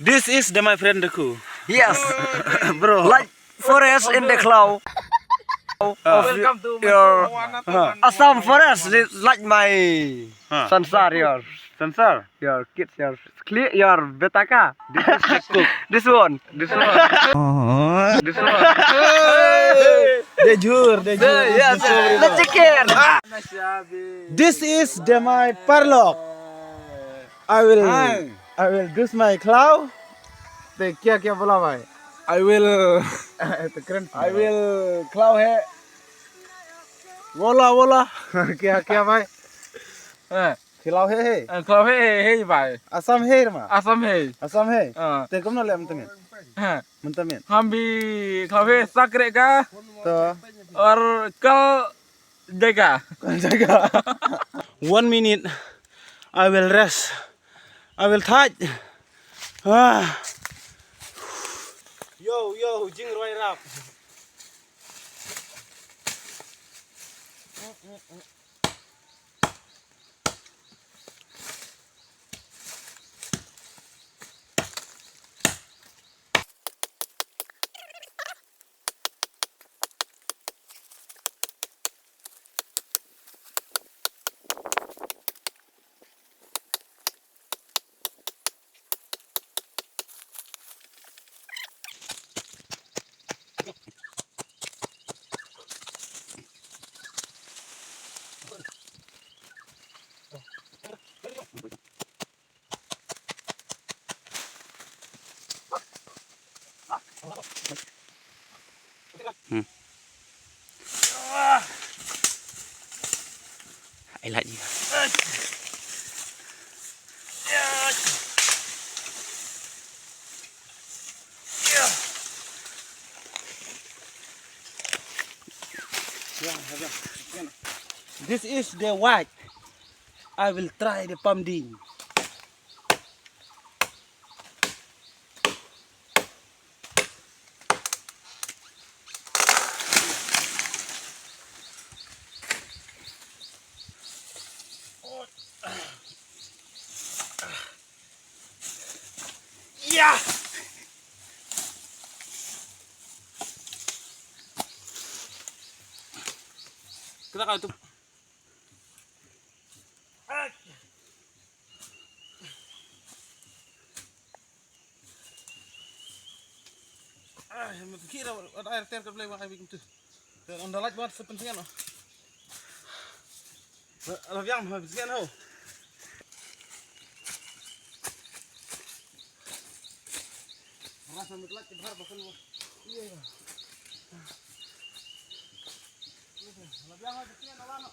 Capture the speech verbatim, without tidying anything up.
This is the my friend Deku. Yes. Bro. Like forest in the cloud. Of your Assam forest, like my Huh. Sansar, your Sansar. Your kids, your clear, your betaka. This is the cook. This one. This one. This one. Dejur, dejur. Yes, the chicken. This is the my parlok. I will, Hi. I will do my claw. Te kya kya bola bhai? I will, Te kren. I will claw hai. Bola bola. Kya kya bhai? Eh, Khilao hai hai. Eh, claw hai hai bhai. Assam hai ma. Assam hai. Assam hai. Ah. Te kumno le mynta miet? Ha. Mynta miet. Hum bhi claw hai sakre ka. To. Aur kal Jaga. Jaga. One minute. I will rest. I will touch. Ah. Yo, yo, jingrwai rap. Hmm. I like you. This is the white. I will try the pumpkin. Ya. Kita kalau tu. Ah, ma pynkhih da wat air ter ka blei wa ai bik tu. Ter on da lait wat se pynsengan. La biang ma pynsengan ho. Ras na mit lait ke bhar ba kan wa. Iya. La biang ma pynsengan la no.